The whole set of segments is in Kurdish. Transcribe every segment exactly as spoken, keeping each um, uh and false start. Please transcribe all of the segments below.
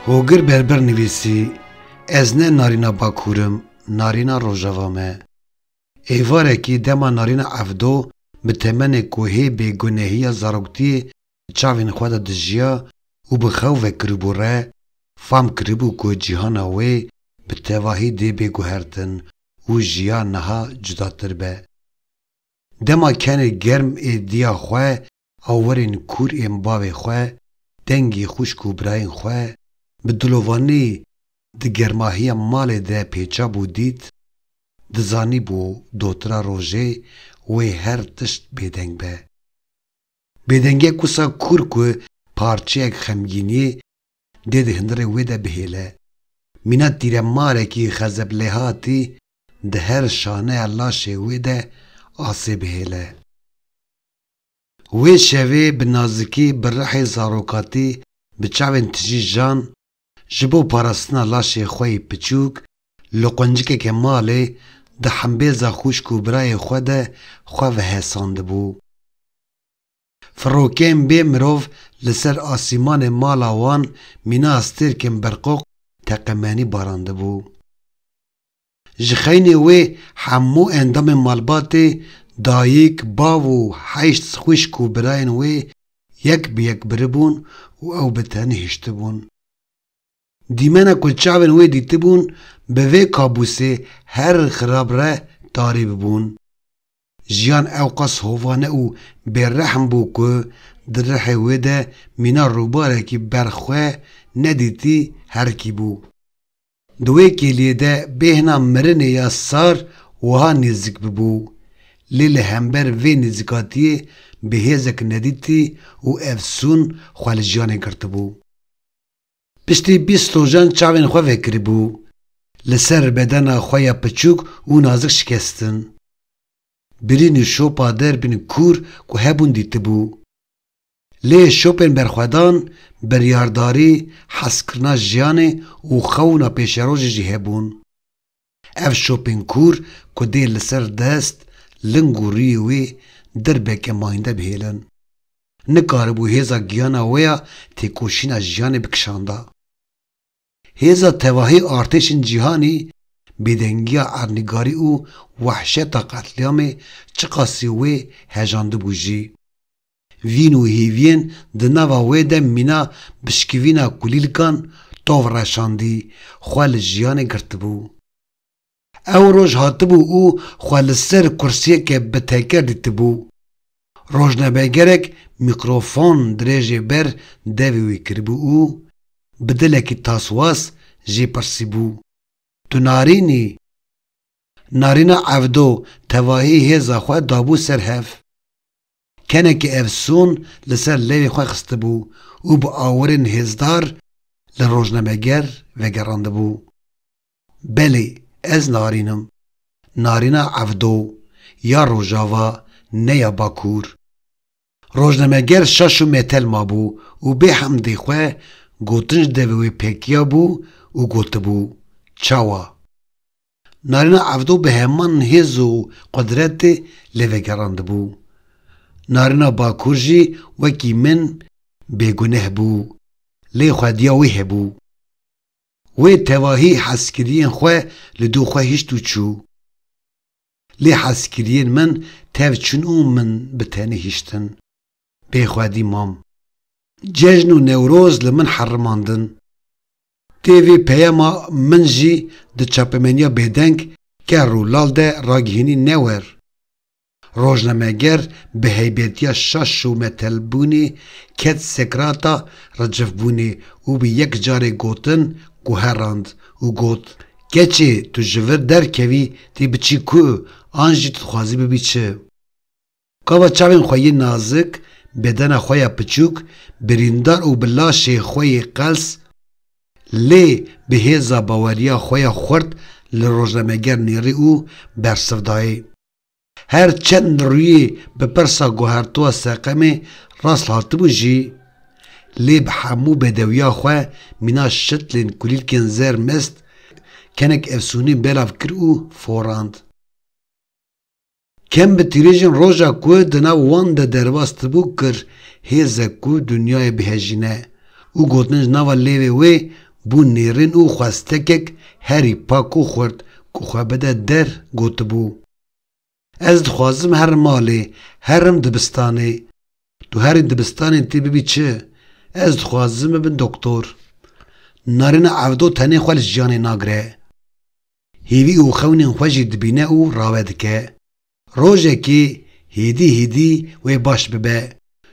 Gogir Berber nivîsî, Ez ne Narîna Bakur im, Narîna Rojava me. Êvarekî dema Narîna Evdo bi temenê ku hê bêgunehiya zaroktiyê di çavên xwe de dijiya û bi xew vekiribû re, fam kiribû ku cîhana wê bi tevahî dê bê guhertin û jiyan niha cudatir be. Dema kenê germ ê diya xwe, awerên kûr ên bavê xwe, dengê xwişk û birayên xwe, bi dilovanî di germahiya malê de pêça bû dît, dizanîbû dotira rojê wê her tişt bêdeng be. Bêdengiya kusa kûr ku parçeyek xemgîniyê dê di hundirê wê de bihêle. Mîna tîremarekî xezeblêhatî di her şaneya laşê wê de asê bihêle. Wê şevê bi nazikî, bi rihê zarokatî, bi çavên tijî jan, ji bo parastina laşê xwe yê piçûk, li quncikeke malê di hembêza xwişk û birayê xwe de xwe vehesandibû. Firokeyên bê mirov li ser asîmanê mala wan mîna stêrkên berqoq teqemenî barandibû. Ji xeynê wê hemû endamên malbatê, dayik, bav û heşt xwişk û birayên wê yek bi yek biribûn û ew bi tenê hiştibûn. Dîmena ku çavên wê dîtibûn, bi vê kabûsê her xirab re tarî bibûn. Jiyan ewqas hovane û bêrehm bû ku di rihê wê de mîna rûbarekî berxwe nedîtî herikîbû. Di wê kêliyê de bêhna mirinê ya sar wiha nêzîk bibû, lê li hember vê nêzîkatiyê bi hêzek nedîtî û efsûn xwe li jiyanê girtibû. Piştî bîst rojan çavên xwe vekiribû. Li ser bedena xwe ya piçûk û nazik şikestin. Birîn û şopa derbên kûr ku hebûn dîtibû. Lê şopên berxwedan, biryardarî, hezkirina jiyanê û xewna pêşerojê jî hebûn. Ev şopên kûr ku dê li ser dest, ling û rûyê wê dirbeke mayînde bihêlin. Nikaribû hêza giyana wê ya têkoşîna jiyanê bikişanda. Hêza tevahî artêşên cîhanî, bêdengiya erdnîgarî û wehşeta qetlîamê çiqasî wê hejandibû jî. Vîn û hêviyên di nava wê de mîna bişkivîna kulîlkan tov reşandî, xwe li jiyanê girtibû. Ew roj hatibû û xwe li ser kursiyeke bi teker dîtibû. Rojnamegerek mîkrofon dirêjê ber devê wî kiribû û bi dilekî taswas jê pirsîbû, Tu Narîn î? Narîna Evdo tevahî hêza xwe dabû ser hev. Kenekî efsûn li ser lêvê xwe xistibû û bi awirên hêzdar li rojnameger vegerandibû. Belê, ez Narîn im. Narîna Evdo, ya Rojava, ne ya Bakur. Rojnameger şaş û metel mabû û bê hemdê xwe gotin ji devê wê pêkiya bû û gotibû, Çawa? Narîna Evdo bi heman hêz û qudretê lê vegerandibû. Narîna Bakur jî wekî min bêguneh bû, lê xwediya wê hebû. Wê tevahî hezkiriyên xwe li dû xwe hişt û çû. Lê hezkiriyên min tev çûn û min bi tenê hiştin. Bêxwedî mam. Cejn û Newroz li min herimandin. Tê vê peyama min jî di çapemeniya bêdeng Kerr û Lal de ragihînî Newer. Rojnameger bi heybetiya şaş û metelbûnê ket sekrata ricifbûnê û bi yek carê gotin guherand û got, Keçê, tu ji vir derkevî, tê biçî ku, an jî tu dixwazî bibî çi? Gava çavên xwe yê nazik, bedena xwe ya piçûk, birîndar û bi laşê xwe yê qels, lê bi hêza baweriya xwe ya xurt li rojnameger nêrî û bersiv dayê. Her çend rûyê bi pirsa guhertuwa seqemê rast hatibû jî, lê bi hemû bedewiya xwe mîna şitlên kulîlkên zer mest, kenek efsûnî belav kir û forand. Kem bi tîrêjên roja ku di nav wan de derbas dibû kir hêzek ku dinyayê bihejîne û gotin ji nava lêvê wê bû nêrîn û xwestekek herî pak û xurt ku xwe bide der gotibû, "Ez dixwazim herim malê, herim dibistanê." "Tu herî dibistanê tê bibî çi? Ez dixwazim bibim doktor." Narîna Evdo tenê xwe li jiyanê nagire. Hêvî û xewnên xwe jî dibîne û rawe dike. Rojekê hêdî hêdî wê baş bibe.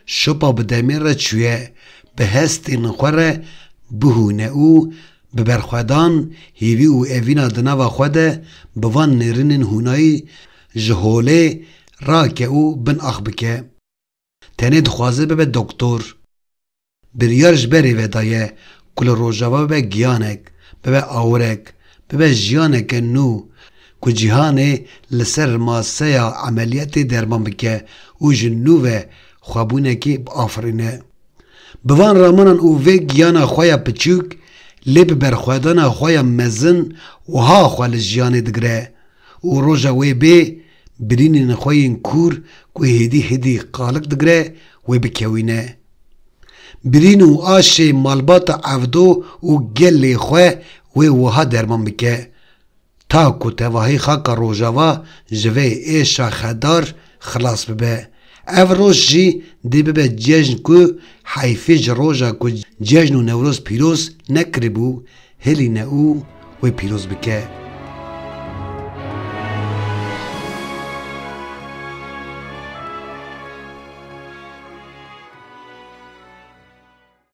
Şopa bi demê re çûye, bi hestên xwe re bihûne û bi berxwedan, hêvî û evîna di nava xwe de bi van nêrînên hûnayî ji holê rake û bin ax bike. Tenê dixwaze bibe doktor. Biryar ji berê ve daye ku li Rojava bibe giyanek, bibe awirek, bibe jiyaneke nû ku cîhanê li ser maseya emeliyetê derman bike û ji nû ve xwebûnekê biafirîne. Bi van ramanan û vê giyana xwe ya piçûk lê bi berxwedana xwe ya mezin wiha xwe li jiyanê digire û roja wê bê birînên xwe yên kûr ku hêdî hêdî qalik digire wê bikewîne. Birîn û aşê malbata Evdo û gelê xwe wê wiha derman bike. Ta ku tevahî xaka Rojava ji vê êşa xedar xilas bibe. Ev roj jî dê bibe cejn ku heyfê ji roja ku cejn û Newroz pîroz nekiribû, hilîne û wê pîroz bike.